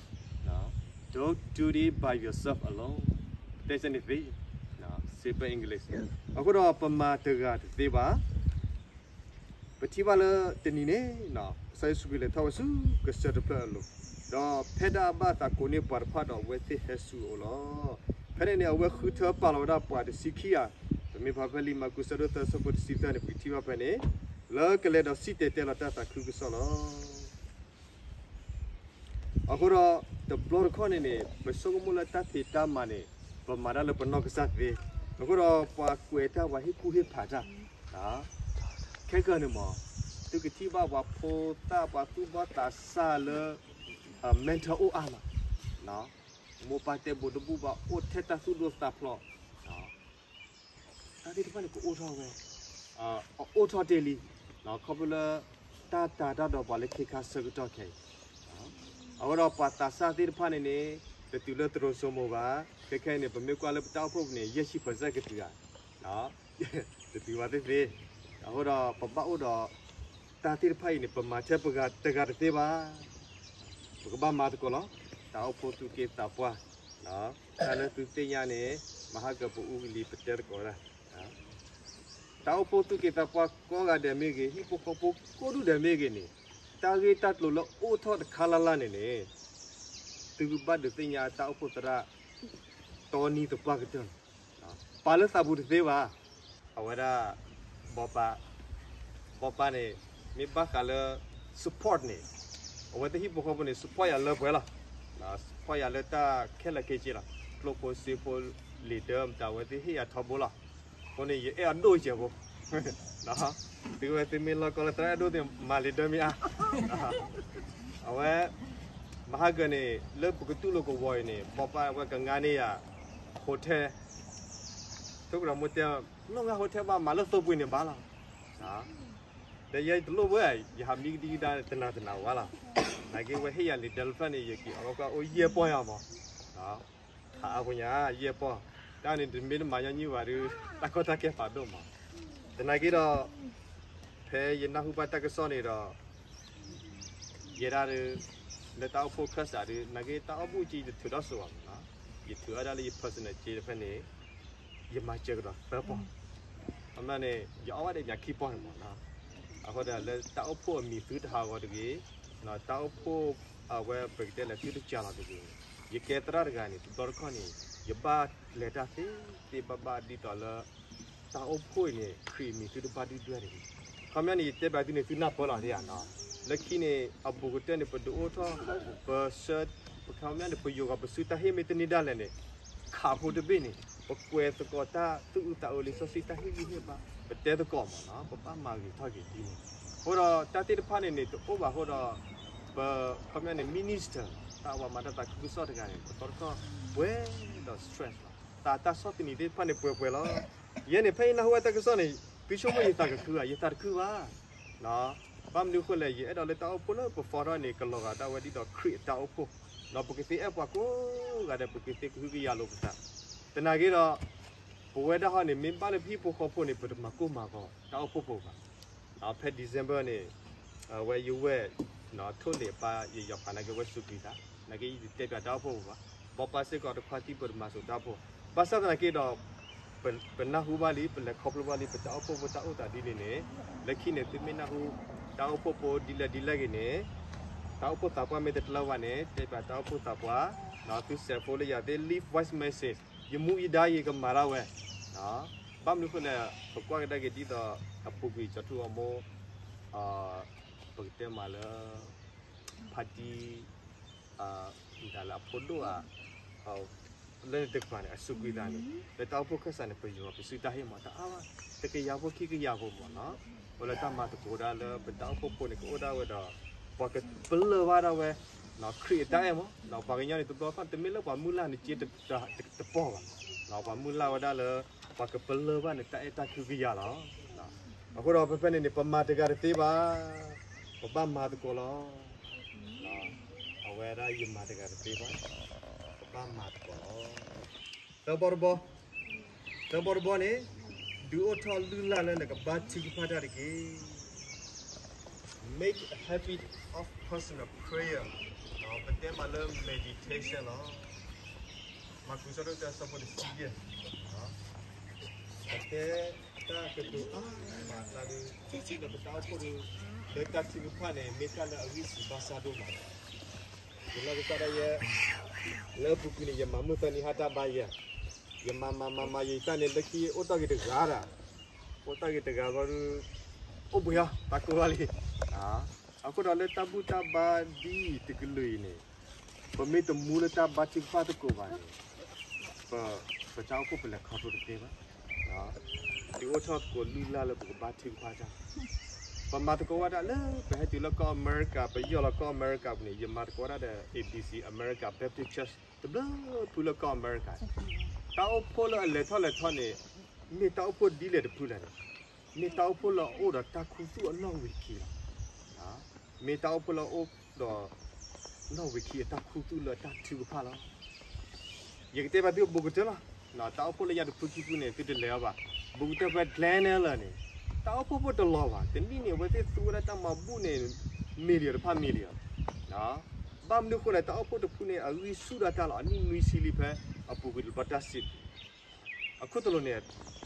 Don't do it by yourself alone. That's anything. Simple English. အဃိဒီးပမၤတဂၤတသ့ဘၣ်. ပထံၣ်ဘၣ်လၢတနံၤန့ၣ် ကစၢ်ယ့ၣ်ၡူးခရံာ်လဲၤထီၣ်ဝဲဆူကစၢၢ်တဖျၢၣ်အလိၤ, ဒီးဖဲဒၣ်အဘၣ်သးကိးန့ၢ်ပှၤတဖၣ်ဒီးအဝဲသ့ၣ်ဟဲဆူအအိၣ်လီၤ. ဖဲန့ၣ်န့ၣ် အဝဲဃုထၢပာ်လီၤဝဲဒၣ်ပှၤတဆံခံဂၤ, ပမ့ၢ်ဖးဖဲလံာ်မၢကူးဆၢဒိၣ်သၢဆၢဖိတဆံသၢန့ၣ် ပကထံၣ်ဘၣ်ဖဲန့ၣ်, လၢကလဲၤဒီးစံၣ်တဲၤတဲလီၤတၢ်သးခုကစီၣ်လီၤ. အဃိဒီး တဘျီတခီၣ်န့ၣ်န့ၣ် ပဆိကမိၣ်လၢတၢ်ဖံးတၢ်မၤန့ၣ် ပမၤတၢ်လၢပနီၢ်ကစၢ်သ့, အဃိဒီးပှၤကွဲးတၢ် ပှၤဟ့ၣ်ကူၣ်ဟ့ၣ်ဖးတၢ်, ခဲကနံၣ်န့ၣ်မး သုကထံၣ်ဘၣ်ပှၤဖိသၣ် ပှၤသူၣ်ဘီၣ်သးစၢ်လၢ mental အိၣ်အါမး, မိၢ်ပၢ်တဲဘိးတဘူၣ်ဘၣ် အိၣ်ထဲတၢ်သူၣ်ဒိၣ်သးဖျိး တၢ်သ့ၣ်တဖၣ်န့ၣ်ကအိၣ်ထီၣ်ဝဲ, အအိၣ်ထီၣ်တ့ၢ်လံ, ခီဖျိလၢ တၢ်တၤတၢ်ဒီးပှၤလၢခ့ခါဆၢကတီၢ်ခဲအံၤ, အဃိဒီးပှၤသးစၢ်သ့ၣ်တဖၣ်န့ၣ်န့ၣ် တတုၤလၢသရိာ်စိမိၤဘၣ်, ခဲခဲအံၤန့ၣ် ပမ့ၢ်ကွၢ်လၢပတၢ်အိၣ်ဖှိၣ်ပူၤန့ၣ် ယဲၢ်ဆံ percent ကတုၤဧါ, တတုၤဘၣ်သ့ၣ်သ့ၣ်, အဃိဒီးပဘၣ်အိၣ်ဒီး တၢ်သ့ၣ်တဖၣ်အံၤန့ၣ် ပမၤထဲပဂၤတဂၤတသ့ဘၣ်. ပကဘၣ်မၤသကိးလီၤ. တၢ်အိၣ်ဖှိၣ်သူၣ်က့သးပှၢ်, တၢ်လၢသုသ့ၣ်ညါန့ၣ် မဟါကပအူကလံၤပတဲသကိးဝဲဒၣ်, တၢ်အိၣ်ဖှိၣ်သူၣ်က့သးပှၢ်ကိးဂၤဒဲးမ့ၢ်ဂ့ၤ, ဟံၣ်ဖိဃီဖိကိးဒူၣ်ဒဲးမ့ၢ်ဂ့ၤန့ၣ်, တၢ်ဂ့ၢ်တၢ်ကျိၤလၢအိၣ်ထီၣ်တခါလၢ်လၢ်န့ၣ်န့ၣ် သုကဘၣ်ဒုးသ့ၣ်ညါတၢ်အိၣ်ဖှိၣ်သရၣ် တီနံၤသပှၢ်ကတၢၢ်လီၤ. ပာ်လၢသးပူၤတသ့ဘၣ်. အဝဲဒၣ် ဘီပၢ်, ဘီပၢ်န့ၣ် မ့ၢ်ဘၣ်ဃးလၢ support န့ၣ်, အဝဲသ့ၣ်ဟံၣ်ဖိဃီဖိန့ၣ် support ယၤလၢပှဲၤလီၤ. support ယၤလၢတၢ်ခဲလၢာ်ခဲဆ့လီၤ. ကျိၣ်ဖိစ့ဖိ လံာ်ဒၢမတၤ အဝဲသ့ၣ်ဟ့ၣ်ယၤထီဘိလီၤ. အဃိန့ၣ် ယအဲၣ်အဒိၣ်ကဲးဖိ, သုဝဲသုမ့ၢ်လီၢ်ကီၢ်လၢသရၣ်အဲၣ်ဒိၣ်သ့ၣ် မၤလံာ်ဒၢမ့ၢ်အါ. အဝဲ မဟါကၢၤန့ၣ် လၢပကတူၢ်လိာ်ကဝီၤအံၤန့ၣ် ဘီပၢ်ဝဲကငါန့ၢ်ယၤ hotel, သုကဒီးမိၢ်တဲ လိၣ်ငါ hotel ဘၣ် မၤလၢသိပှ့ၤန့ၣ်ဘၣ်လီၤ. ဒီးယဲတလိၣ်ဘၣ် ယဟးမံကဒံကဒါတနၤတနၤဝဲလီၤ. နာ်က့ဝဲဟ့ၣ်ယၤလံာ်ဒၢတဖျၢၣ်န့ၣ် ယက့ၤအီၣ်ကီၢ်ကီၢ်အိၣ်ယဲၢ်ပီၢ်ယၤမး, ဟးအါဖိညါ ယဲၢ်ပီၢ်, တၢ်န့ၣ်တမ့ၢ်တမၤညီနုၢ်ဘၣ်ဒီး တၢ်ကီတၢ်ခဲဖးဒိၣ်မး. သနာ်က့ဒီး ဖဲယနၢ်ဟူဘၣ်တၢ်ကစီၣ်န့ၣ်ဒီး ယဲဒၣ်ဒီး လၢတၢ်အိၣ်ဖှိၣ်ခၢၣ်စးဒီး နာ်က့တၢ်အိၣ်ဘှံးက့ယတထုးထီၣ်စိဘၣ်မးနီၤ, ယထုးထီၣ်ဒၣ်လၢယ personal က့တဖဲန့ၣ် ယမၤစၢၤကဒီးသၢပီၢ်, အမ့ၢ်န့ၣ် ယအီၣ်ဝဲဒၣ်မ့ၢ်ခံပီၢ်န့ၣ်မးနီၤ. အဃိဒီးလၢတၢ်အိၣ်ဖှိၣ်အမံၤသုတဟးဂီၤတဂ့ၤ, တၢ်အိၣ်ဖှိၣ်အဝဲပကတဲလဲၤသုတစှၤလီၤတဂ့ၤန့ၣ်, ယကဲသရၣ်တဂၤန့ၣ် တဘျီတခီၣ်န့ၣ် ယဘၣ်လဲၤတၢ်သ့သ့ဘၣ်ဘၣ်ဒ်သိးလၢ တၢ်အိၣ်ဖှိၣ်အံၤန့ၣ် ခရံာ်အမံၤသုတဘၣ်ဒုၣ်ဒွဲၣ်တဂ့ၤ. ခီပညီန့ၣ် ယတဲဘၣ်သုန့ၣ် သုနၢ်ပၢၢ်လီၤဒ်ဧါနီၤ. လၢခံန့ၣ် အဘူးကတၢၢ်န့ၣ် ပဒုးအိၣ်ထီၣ် ပဆၢ ပခီပညီန့ၣ် ပယိၤဂီၤပစုတၢ်ဟ့ၣ်မ့ၢ်တန့ၢ်ဒၣ်လဲာ်န့ၣ် ခးဖိတဘ့ၣ်န့ၣ် ပကွဲးသကိးတၢ်သူၣ်အုးသးအုးလံာ်စီဆှံတၢ်ဟ့ၣ်ဂံၢ်ဟ့ၣ်ဘါ, ပတဲသကိးမ့ၢ်နီၤ, ပဘၣ်မၤဂ့ၤထီၣ်က့ၤဒ်န့ၣ်. အဃိဒီးတၢ်သ့ၣ်တဖၣ်န့ၣ်န့ၣ် တအိၣ်ဘၣ်အဃိဒီး ပ ခီပညီန့ၣ် minister တၢ်အိၣ်ဘၣ်မၤတၢ်သးခုကစီၣ်တဂၤန့ၣ် ပသီတခီၣ်ပှဲၤဒီး stress လီၤ. သးတၢ်ဆီၣ်သနံးသ့ၣ်တဖၣ်န့ၣ်ပှဲၤပှဲၤလီၤ. ယဲန့ၣ် ဖဲယနၢ်ဟူဝဲတၢ်ကစီၣ်န့ၣ် သုဆိကမိၣ်ယသးကခုဧါ, ယသးတခုဘၣ်. ဘၣ်မနုၤအဃိလဲၣ်, ယအဲၣ်ဒိးလၢတၢ်အိၣ်ဖှိၣ်လၢပဖီထီၣ်န့ၣ် ကလီၤဂာ်ဒၣ်ဝဲဒ်သိးခရံာ်အတၢ်အိၣ်ဖှိၣ်, ဒီးပကသ့အဲၣ်ပှၤကိးဂၤဒဲး ပကသ့ကဟုကယာ်လိာ်ပသး. သနာ်က့ဒီး ပဝဲဒၣ်ဟီန့ၣ် မ့ၢ်ဘၣ်လၢပဟံၣ်ဖိဃီဖိန့ၣ် ပတမၤကိၢ်မၤဂီၤတၢ်အိၣ်ဖှိၣ်ဖိဘၣ်. ဖဲ December န့ၣ် အဝဲယဝဲၢ် ထိၣ်လ့ၣ်အပၢ် ယယီၤဖးနာ်က့ဝဲစူးကွံာ်သး, နာ်က့ယတတဲပၠးတၢ်အိၣ်ဖှိၣ်ဖိဘၣ်. ဘီပၢ်စ့ၢ်ကီးတခွါတံၢ်ပတမၤစိၤတၢ်အိၣ်ဖှိၣ်, ဘၣ်ဆၣ်သနာ်က့ဒီး ပနၢ်ဟူဘၣ်လံ, ပလဲၤခီဖျိဘၣ်လံ, ပတၢ်အိၣ်ဖှိၣ်ဖိတၢ်အိၣ်သးဒ်န့ၣ်န့ၣ်, လၢခံန့ၣ် သုမ့ၢ်နၢ်ဟူ တၢ်အိၣ်ဖှိၣ်ဖိဒ်လဲၣ်ဒ်လဲၣ်ဂ့ၤန့ၣ်, တၢ်အိၣ်ဖှိၣ်သးပှၢ်မ့ၢ်တတလၢဘၣ်န့ၣ် တဲပၠးတၢ်အိၣ်ဖှိၣ်သးပှၢ်, သုစဲးဖိလၢယၤသ့ leave voice message, ယမူယဒါယကမၤဒၣ်ဝဲ. ဘၣ်မနုၤအဃိလဲၣ်, ပကွၢ်ကဒါက့ၤဒ်သိး အပူၤကွံာ်ကၠီၤထူၣ်အမိၢ် ပကတဲမးလၢ ဖါတံၢ် ဒၣ်လၢအဖိဒိၣ်ဧါ, လၢန့ၣ်တကပၤန့ၣ် အစူးကွံာ်သးန့ၣ် လၢတၢ်အိၣ်ဖှိၣ်ခၢၣ်စးန့ၣ် ပယီၤပစုတၢ်ဟ့ၣ်မး တအါဘၣ်, တကယၤဖိခံကယၤဖိမးနီၤ, အိၣ်လၢတၢ်မၤသကိးဒၣ်လၢပတၢ်အိၣ်ဖှိၣ်ဖိန့ၣ် ကအိၣ်ဒၣ်ဝဲဒီး ပှၤကပလၢၢ်ဘၣ်ဒၣ်ဝဲ ခရံာ်အတၢ်အဲၣ်မး, ပှၤကညီန့ၣ် တဘျီတခီၣ် တမ့ၢ်လၢပှၤမုၢ်လၢ်န့ၣ်က့ တပီၢ်ဘၣ်, ပှၤမုၢ်လၢ်ဝဲဒၣ်လၢ ပှၤကပလၢၢ်ဘၣ်န့ၣ် တၢ်အဲၣ်တၢ်ခုကယၤလီၤ. အဃိဒီးဖဲဖဲန့ၣ်န့ၣ် ပမၤတဂၤတသ့ဘၣ်, ပဘၣ်မၤသကိးလီၤ. အဝဲဒၣ်ယမၤတဂၤတသ့ဘၣ်, ပဘၣ်မၤသကိးလီၤ. သၢဘီတဘီ, သၢဘီတဘီန့ၣ်, ဒုးအိၣ်ထီၣ်လုၢ်လၢ်လၢနကဘါထုကဖၣ်တၢ်တက့ၢ်. Make a habit of personal prayer, ပတဲမးလၢ meditation လီၤ. မၤကူးစးထီၣ်တၢ်ဆၢဖိတဆံယဲၢ်, ပတဲတၢ်ကတိၤအါမးအကျါဒီး လၢပတၢ်အိၣ်ဖှိၣ်ဒီး လၢတၢ်ထုကဖၣ်န့ၣ် မ့ၢ်တၢ်လၢအဂံၢ်ဆူၣ်ဘါစၢ်ဒိၣ်မးလီၤ. ယလီၢ်ကစၢ်ဒၣ်ယဲ လၢအပူၤကွံာ်န့ၣ် ယမၤမုၢ်သၢနံၤဟါတၢ်ဘါယဲ, ယမၤမၤမၤမၤယတၢ်န့ၣ် လၢခံအိၣ်တ့ၢ်ဂ့ၤတဂၤဒီး, အိၣ်တ့ၢ်ဂ့ၤတဂၤဘၣ်ဒီး အိၣ်ဘှံးအီၤ တၢ်ကိၢ်ဘၣ်လံ. အဃိဒီးလၢတၢ်ဘူၣ်တၢ်ဘါဒ်အံၤတကလုာ်အံၤန့ၣ်, ပမ့ၢ်တမူလၢတၢ်ဘါထုကဖၣ်သကိးဘၣ်န့ၣ်, ပ ပတၢ်အိၣ်ဖှိၣ်ပလဲၤခီဖျိတသ့ဘၣ်. ဒုးအိၣ်ထီၣ်သကိးလုၢ်လၢ်လၢပကဘါထုကဖၣ်တၢ်, ပမၤသကိးဝဲဒၣ်လၢပဟဲတုၤလၢကီၢ်အမဲရကၤ, ပယီၢ်လီၤကီၢ်အမဲရကၤပူၤန့ၣ် ယမၤသကိးဝဲဒၣ်ဒီး A B C America Baptist Church တဘျုးဖုလၢကီၢ်အမဲရကၤ, တၢ်အိၣ်ဖှိၣ်လၢအလဲၤထီၣ်လဲၤထီန့ၣ် မ့ၢ်တၢ်အိၣ်ဖှိၣ်ဒ်လဲၣ်တဖုလဲၣ်န့ၣ်, မ့ၢ်တၢ်အိၣ်ဖှိၣ်လၢအအိၣ်ဒီးတၢ်ခူသူၣ်အနီၣ်ဝံာ်ခံလီၤ. မ့ၢ်တၢ်အိၣ်ဖှိၣ်လၢအအိၣ်ဒီး နီၣ်ဝံာ်ခံအတၢ်ခူသူၣ်လၢတၢ်ထုကဖၣ်လီၤ. ယကတဲဘၣ်သုဘူးကတၢၢ်လီၤ. တၢ်အိၣ်ဖှိၣ်လၢညါတဖုခံဖုန့ၣ် သုတလဲၤအီၤဘၣ်. ဘူးကတၢၢ်ဖဲ Glen Ellyn န့ၣ် တၢ်အိၣ်ဖှိၣ်ဖိတလီၤဘၣ်. တနံၣ်န့ၣ် အဝဲသ့ၣ်သူဝဲဒၣ်တၢ်မၤဘူၣ်န့ၣ် million တဖၣ် million. ဘၣ်မနုၤအဃိလဲၣ်, တၢ်အိၣ်ဖှိၣ်တဖုန့ၣ် အဂံၢ်ဆူၣ်ဒၣ်တၢ်လီၤ. အနံၣ်နွံဆံလံဖဲအပူၤကွံာ်တဘျီတၢ်စံး အခိၣ်သလုးန့ၣ်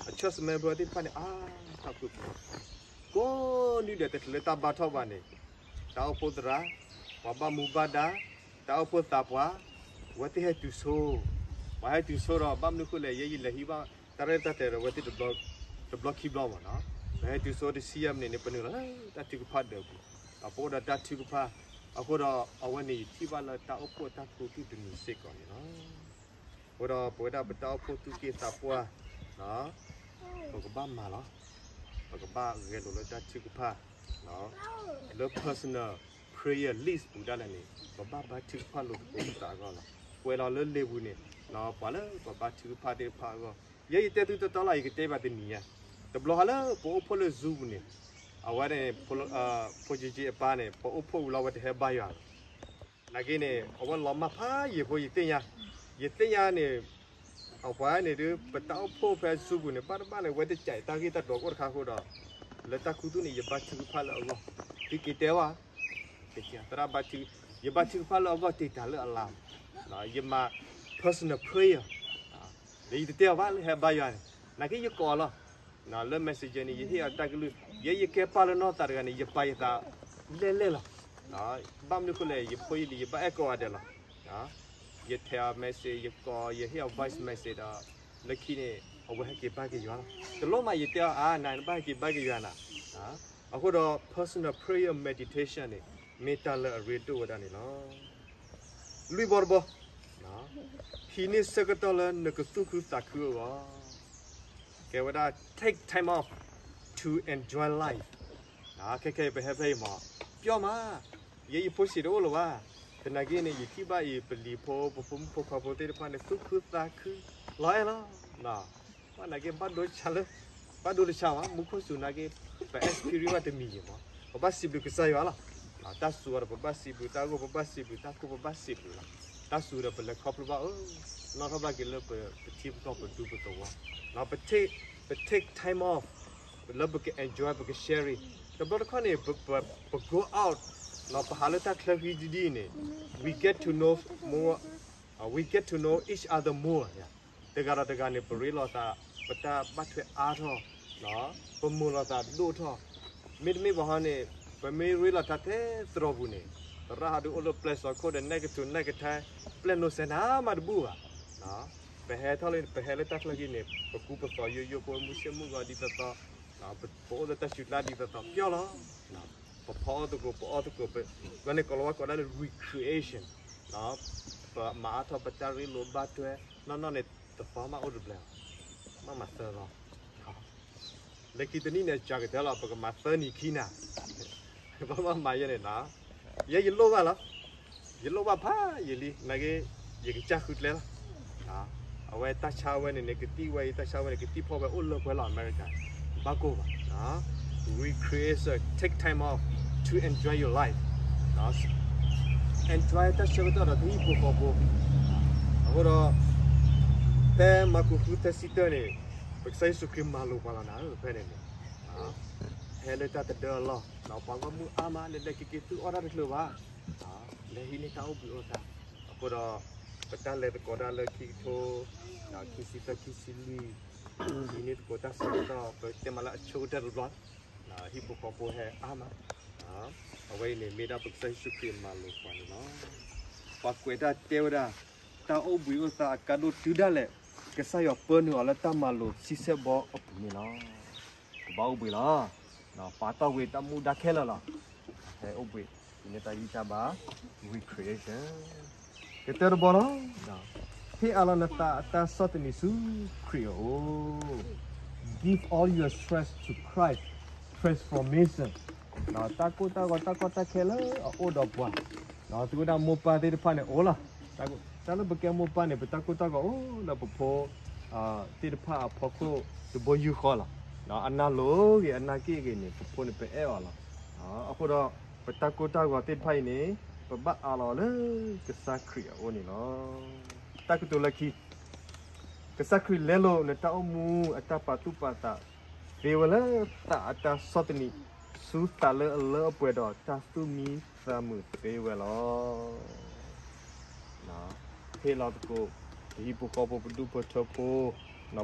အ church member သ့ၣ်တဖၣ်န့ၣ် အါထီၣ်ကွံာ်ပူၤ, ကိးနွံဒဲးတချုးလၢတၢ်ဘါထီၣ်ဘၣ်န့ၣ်, တၢ်အိၣ်ဖှိၣ်သရၣ်, ပှၤဘၣ်မူဘၣ်ဒါ, တၢ်အိၣ်ဖှိၣ်သးပှၢ်, အဝဲသ့ၣ်ဟဲတုၤဆိ, ပှၤဟဲတုၤဆိဒီး ဘၣ်မနုၤအဃိလဲၣ်, ယဲယလဲၤဟံးဘၣ် တၢ်ရဲၣ်တၢ်ကျဲၤဒီးအဝဲသ့ၣ်တဘျီခံဘျီမးနီၤ, ပဟဲတုၤဆိတဆံယဲၢ်မံးနံးန့ၣ် ပနုာ်လီၤလၢတၢ်ထုကဖၣ်ဒၢးပူၤ, ဒီးပအိၣ်ဒီးတၢ်ထုကဖၣ်, အဃိဒီးအဝဲန့ၣ် ယထံၣ်ဘၣ်လၢတၢ်အိၣ်ဖှိၣ်အတၢ်ခူသူၣ်တမံၤစ့ၢ်ကီးန့ၣ်လီၤ. အဃိဒီးပဝဲဒၣ်ပတၢ်အိၣ်ဖှိၣ်သူၣ်က့သးပှၢ်, ပကဘၣ်မၤလီၤ, ပကဘၣ်ဂဲၤလိာ်လၢတၢ်ထုကဖၣ်, လၢ personal prayer list ပူၤဒၣ်လဲာ်န့ၣ် ပဘၣ်ဘါထုကဖၣ်လိာ်သကိးပသးအဂီၢ်လီၤ. ကွဲးလီၤလၢလံာ်ပူၤန့ၣ်, ပှၤလၢပဘါထုကဖၣ်သ့ၣ်တဖၣ်အဂီၢ်, ယဲယတဲသုတီတီလီၤ ယကတဲဘၣ်တနံၤညါ, တဘျီဟါလၢပအိၣ်ဖှိၣ်လၢ Zoom ပူၤန့ၣ်, အဝဲန့ၣ် ဖိကၠ့ကၠ့အပၢ်န့ၣ် ပအိၣ်ဖှိၣ်ဝံၤလီၤ အဝဲတဟဲဘါယွၤလီၤ. နာ်က့န့ၣ် အဝဲလီၤမၢ်ဖးယံာ်ဖိ ယသ့ၣ်ညါ, ယသ့ၣ်ညါန့ၣ်, အပှၤန့ၣ်ဒုး ပတၢ်အိၣ်ဖှိၣ်ဖဲ Zoom ပူၤန့ၣ် ဘၣ်တဘၣ်န့ၣ် အဝဲတကးတၢ်ဂ့ၢ်တၢ်ကျိၤအိၣ်တခါအဃိဒီး, လၢတၢ်ခူသူၣ်န့ၣ် ယဘါထုကဖၣ်လၢအဂီၢ်, သုက့ၤတဲဝဲ, သရၣ်, ယဘါထုကဖၣ်လၢအဂီၢ်တ့ၢ်တၢ်လၢအလါ, ယမၤ personal prayer, ဒီးယတတဲအီၤဘၣ်လၢဟဲဘါယွၤန့ၣ်, နာ်က့ယကိးအီၤလီၤ. လၢ messenger န့ၣ် ယဟ့ၣ်အီၤတၢ်ကလုၢ်, ယဲယကဲပၢ်လၢနီၢ်သးတဂၤန့ၣ် ယပာ်ယသးလဲၣ်လဲၣ်လီၤ. ဘၣ်မနုၤအဃိလဲၣ်, ယဖိယလံၤ ယဘၣ်အဲၣ်ကိးဂၤဒဲးလီၤ. ယထဲးအီၤ message, ယကိး, ယဟ့ၣ်အီၤ voice message ဒီး, လၢခံန့ၣ် အဝဲဟဲက့ၤဘါက့ၤယွၤလီၤ. တလိၣ်မးယတဲအီၤ အါ နဘၣ်ဟဲက့ၤဘါက့ၤယွၤနၤ, အဃိဒီး personal prayer meditation န့ၣ် မ့ၢ်တၢ်လၢအရ့ဒိၣ်ဝဲဒၣ်န့ၣ်လီၤ. လွံၢ်ဘီတဘီ, ဟံးန့ၢ်ဆၢကတီၢ်လၢနကသူၣ်ခုသးခုအဂီၢ်, ကဲဝဲဒၣ် take time off to enjoy life. ခဲခဲအံၤပဟဲဖဲအံၤမး, ပျီမး, ယဲယဖိဆံးတအိၣ်လၢၤဘၣ်. သနာ်က့န့ၣ် ယထံၣ်ဘၣ်အံၤ ပလံၤဖိ ပဖိမုၣ်ဖိခွါဖိသ့ၣ်တဖၣ်န့ၣ် သူၣ်ခုသးခု လီၤအဲၣ်လီၤ. ဘၣ်နာ်က့ ဘၣ်ဒိတဆါလၢ ဘၣ်ဒိတဆါဘၣ် မူခိၣ်စူၤနာ်က့ ပ experience ဘၣ်တမံၤယံၤမး, ပဘၣ်စံးဘျုးကစၢ်ယွၤလီၤ. တၢ်စူၤအီၤဒီးပဘၣ်စံးဘျုး, တၢ်ဂိၢ်ပဘၣ်စံးဘျုး, တၢ်ကိၢ်ပဘၣ်စံးဘျုးလီၤ. တၢ်စူၤဒီးပလဲၤခီဖျိဘၣ်အၢ, နီၣ်ထီၣ်ဘၣ်က့ၤလၢပထံပကီၢ်ပဒူပသဝီ, ပ take, ပ take time off လၢပက enjoy ပက sharing. တဘျီတခီၣ်န့ၣ် ပ ပ ပ go out ပဟးလၢတၢ်ချၢဃံဒ်ဒ်အံၤန့ၣ် we get to know more, we get to know each other more. တဂၤဒီးတဂၤန့ၣ် ပရ့လိာ်သး ပတၢ်ဘၣ်ထွဲအါထီၣ်, ပမုာ်လိာ်သးဒိၣ်ထီၣ်, မ့တမ့ၢ်ဘၣ်ဟီန့ၣ် ပမ့ၢ်ရ့လိာ်တၢ်ထဲသရိာ်ပူၤန့ၣ် သရၣ်ဟးဒုးအိၣ်လၢပျဲၢ်စီၤခိၣ်ဒီး နဲၣ်ကတိၤနဲၣ်ကထါ ပျဲၢ်နီၢ်စဲနၤမးတဘူၣ်ဘၣ်. ပဟဲထီၣ်လၢ ပဟဲလၢတၢ်ချၢဃံန့ၣ် ပကူပသိးယိယိ ပအိၣ်မူဆ့မုၢ်ဂီၤဒ်သိးသိး, ပအိၣ်လၢတၢ်စူၤကျါဒ်သိးသိး ပျီလီၤ. ပဖီအီၣ်သကိး ပအီၣ်သကိး, ပ ဘျီန့ၣ်ကိးလီၤဝဲကိးဒၣ်လၢ recreation, ပမၤအါထီၣ်ပတၢ်ရ့လိာ်ဘၣ်ထွဲ, နီၢ်နီၢ်န့ၣ် တသီမးအိၣ်တဘျဲၣ်, မ့ၢ်မၤသၢသီ လၢခံတနံၣ်န့ၣ် ကၢ်ကတၢၢ်လီၤ ပကမၤသၢနံၤခံနၤ, ဘၣ်မၤယဲန့ၣ်နီၤ, ယဲယလိၣ်ဘၣ်လီၤ, ယလိၣ်ဘၣ်ဖးယံာ်လံ နာ်က့ ယကစၢ်ဃုကျဲလီၤ. အဝဲတၢ်ဆါဝဲန့ၣ်န့ၣ် ကသံၣ်ဝဲအံၤ တၢ်ဆါဝဲန့ၣ် ကသံၣ်ဖီၣ်ဝဲအိၣ်လၢပှဲၤလီၤ America, ဘၣ်ကိၢ်ဘၣ်, recreation, take time off to enjoy your life, enjoy တၢ်ဆၢကတီၢ်ဒီးကဟံၣ်ဖိဃီဖိ, အဃိဒီး ဖဲမၢကူးဃုသၢဆံတၢန့ၣ် ပကစၢ်ယ့ၣ်ၡူးခရံာ်မၤလိာ်ပှၤလီၤနၤဧၢ ဖဲန့ၣ်န့ၣ်, ဟဲလၢတၢ်တဒၢအလီၢ်, ပှၤဂီၢ်မုၢ်အါမး လဲၤလဲၤက့ၤက့ၤသုအီၣ်တၢ်တချုးဘၣ်, လဲၤဟံးန့ၢ်တၢ်အိၣ်ဘှံးအိၣ်သါ, အဃိဒီး ပတၢ်လဲၤသကိးတၢ်လၢခံကထိ ခံဆံသၢ ခံဆံလွံၢ်, ဟံးန့ၢ်သကိးတၢ်ဆၢကတီၢ် ပတဲမးလၢအဆိကတၢၢ်တဘျီ, ဟံၣ်ဖိဃီဖိဟဲအါမး, အဝဲအံၤန့ၣ် မ့ၢ်ဒၣ်ပကစၢ်ယ့ၣ်ၡူးခရံာ်မၤလိာ်ပှၤန့ၣ်လီၤ. ပှၤကွဲးတၢ်တဲဝဲဒၣ် တၢ်အိၣ်ဘှံးအိၣ်သါအကါဒိၣ်တုၤဒၣ်လဲာ် ကစၢ်ယွၤပၢနုာ်အီၤလၢတၢ်မၤလိာ်ဆံဆဲၣ်ဘီအပူၤန့ၣ်လီၤ. ကဘၣ်အိၣ်ဘှံးလီၤ. ပာ်တီၢ်ဝံၤတၢ်မူဒါခဲလၢာ်လီၤ. ဟဲအိၣ်ဘှံး ဟံးန့ၢ်တၢ်ဂံၢ်တၢ်ဘါ recreation ကတၢၢ်တဘီလီၤ. ဟ့ၣ်အါလီၤနသးအတၢ်ဆီၣ်သနံးဆူခရံာ်အအိၣ်, give all your stress to Christ, transformation, တၢ်ကိၢ်တၢ်ဂီၤတၢ်ကီတၢ်ခဲလၢအအိၣ်ဒီးပှၤ, သုဝဲဒၣ်မိၢ်ပၢ်သ့ၣ်တဖၣ်န့ၣ်အိၣ်လီၤ. တၢ်လၢပကဲမိၢ်ပၢ်န့ၣ် ပတၢ်ကိၢ်တၢ်ဂီၤအိၣ်လၢပဖိသ့ၣ်တဖၣ်အဖီခိၣ်တဘိယူၢ်ဃီလီၤ. အနၢ်လိၤဂ့ၤ အနၢ်က့ၣ်ဂ့ၤန့ၣ် ပဖိန့ၣ်ပအဲၣ်အီၤလီၤ. အဃိဒီး ပတၢ်ကိၢ်တၢ်ဂီၤသ့ၣ်တဖၣ်အံၤန့ၣ် ပဘၣ်အးလီၤလၢကစၢ်ခရံာ်အအိၣ်န့ၣ်လီၤ. တၢ်ကတိၤလၢခံ ကစၢ်ခရံာ်လဲလိာ်နတၢ်အိၣ်မူအတၢ်ပာ်သူၣ်ပာ်သး သ့ဝဲလၢသးအတၢ်ဆီၣ်သနံး ဆူသးလၢအလၢအပှဲၤဒီးတၢ်သူၣ်မံသးမုာ်သ့ဝဲလီၤ. ဟ့ၣ်လီၤသကိး ပဟံၣ်ဖိဃီဖိ ပဒူၣ်ဖိထၢဖိ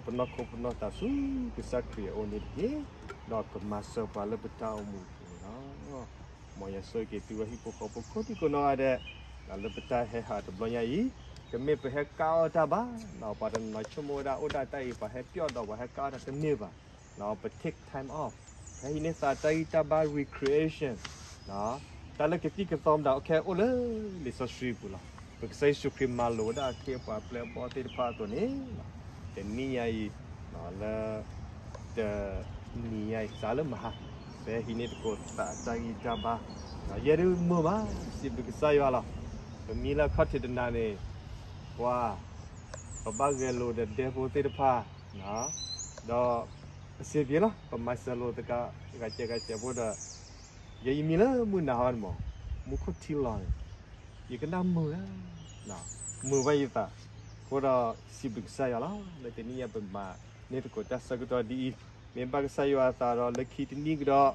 ပနီၢ်ခိပနီၢ်သးဆူကစၢ်ခရံာ်အအိၣ်န့ၣ်တက့ၢ်. ဒီးကမၤစၢၤပှၤလၢပတၢ်အိၣ်မူအပူၤန့ၣ်လီၤ. မ်ယွၤဆိၣ်ဂ့ၤက့ၤသုဝဲဟံၣ်ဖိဃီဖိကိးဒံကိးနီၢ်ဂၤဒဲး လၢပတၢ်ဟဲဟးတဘျီညါအံၤ, ကမ့ၢ်ပဟဲကအီၣ်တၢ်ဘၣ်, ပှၤတနီၤနီၤဆိကမိၣ်ဝဲဒၣ်အိၣ်ဒၣ်တၢ်အံၤ ပှၤဟဲပျီၣ်ဒီးပှၤဟဲကအီၣ်တၢ်တန့ၢ်ဘၣ်. ပ take time off, ဟဲဟံးန့ၢ်သးတၢ်ဂံၢ်တၢ်ဘါ recreation, တၢ်လၢကသံၣ်ကသီမတၤ အခဲအိၣ်လၢလံာ်စီဆှံပူၤလီၤ. ပကစၢ်ယ့ၣ်ၡူးခရံာ်မၤလိာ်ဝဲဒၣ်အခ့အပှၤအပျဲၢ်အဘီၣ်သ့ၣ်တဖၣ်အသိးန့ၣ်, တနံၣ်ညါအံၤ လၢ တနံၤညါအံၤ စးလၢမဟါ ပဟဲဟံးန့ၢ်သကိးသးတၢ်ဂံၢ်တၢ်ဘါ, ယဲဒၣ်မုာ်မး စံးဘျုးကစၢ်ယွၤလီၤ. ပမံလၢအခီၣ်ထံးတနၤန့ၣ် ပှၤ ပဘၣ်ဂဲၤလိာ်ဒီးဒဲဖိသ့ၣ်တဖၣ်, ဒီး အဆင်ပြေလီၤ ပမၤစၢၤလိာ်သကိး ဂၤကဲဂၤကဲဖိဒီး ယဲယမံလၢမုၢ်နၤဟီန့ၣ်မး မူခိၣ်ထံလီၤန့ၣ် ယကနၣ်မုာ်, မုာ်ဘၣ်ယသး, အဃိဒီးစံးဘျုးကစၢ်ယွၤလီၤ. လၢတနံၣ်ညါပမၤန့ၢ်သကိးတၢ်ဆၢကတီၢ်ဒ်အံၤ, မ့ၢ်ဘၣ်ကစၢ်ယွၤအသးဒီးလၢခံတနံၣ်ကဒီး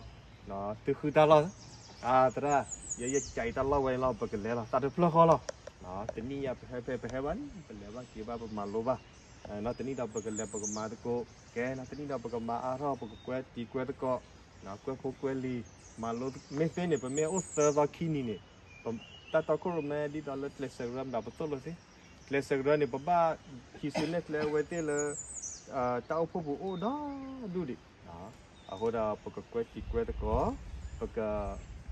သုဃုတၢ်လီၢ်, သရၣ်, ယဲယကးအံၤတၢ်လီၢ်ဝဲန့ၣ်လီၤ ပကလဲၤလီၤ သးတဖျၢၣ်ဃီလီၤ. တနံၣ်ညါပဟဲဖဲပဟဲဘၣ်န့ၣ် ပလဲၤဘၣ်က့ၤဘၣ်ပမၤလိဘၣ်, နီၢ်တနံၣ်ဒီးပကလဲၤပကမၤသကိး, ကဲနီၢ်တနံၣ်ဒီးပကမၤအါထီၣ် ပကကွဲတံၤကွဲသကိး, ကွဲဖိကွဲလံၤ, မၤလိ မ့ၢ်သ့န့ၣ်ပမ့ၢ်အိၣ်သၢသီခံနံၤန့ၣ်, တၢ်တီခိၣ်ရိၣ်မဲဒ်သိးလၢကျဲးစၢးကရၢမတၤပသိၣ်လိသ့, ကျဲးစၢးကရၢန့ၣ် ပဘၣ်ဟံးစုနဲၣ်ကျဲအဝဲသ့ၣ်လၢ တၢ်အိၣ်ဖှိၣ်ပူၤအိၣ်ဒီဒူၣ်ဒံး, အဃိဒီးပကကွဲတံၤကွဲသကိး, ပက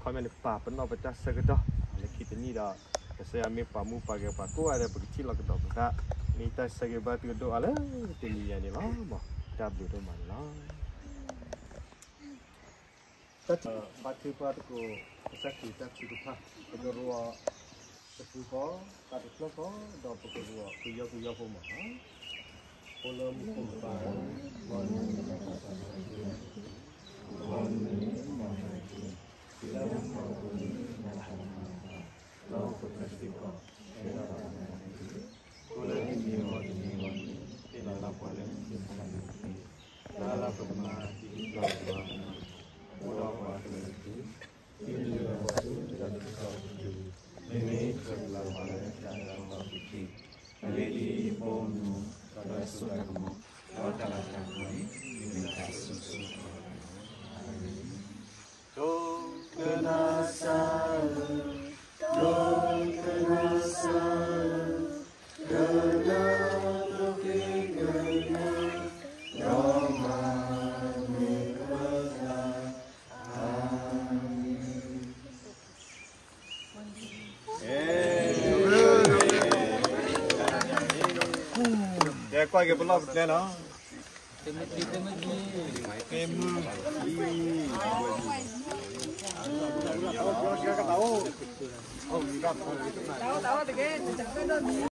comment န့ၣ် ပာ်ပနီၣ်ပတၢ်ဆၢကတီၢ်, လၢခံတနံၣ်ဒီး ကစၢ်ယွၤမ့ၢ်ပာ်မူပာ်ဂဲၤပှၤကိးဂၤဒဲး ပကထံၣ်လီၤကဒီးပသး, မ့ၢ်တၢ်ဆၢဂ့ၤဘၣ်သုကဒိၣ်အါလၢတနံၤအံၤန့ၣ်လီၤ. တၢ်ဘျုးဒိၣ်မးန့ၣ်လီၤ. တၢ်ဘါထုကဖၣ်သကိး ကစၢ်ခရံာ်တၢ်ထုကဖၣ် ပကရူးအီၤတပူၤဃီ, သးတဖျၢၣ်ဃီ, ဒီးပကရူးအီၤကယီကယီဖိမးလီၤ. အိၣ်လၢမူခိၣ်ကပၤ, ကဲကွၢ်က့ၤပလီၢ်ပကျဲလီၤ. တမုၢ်ခံ, တမုၢ်ခံ,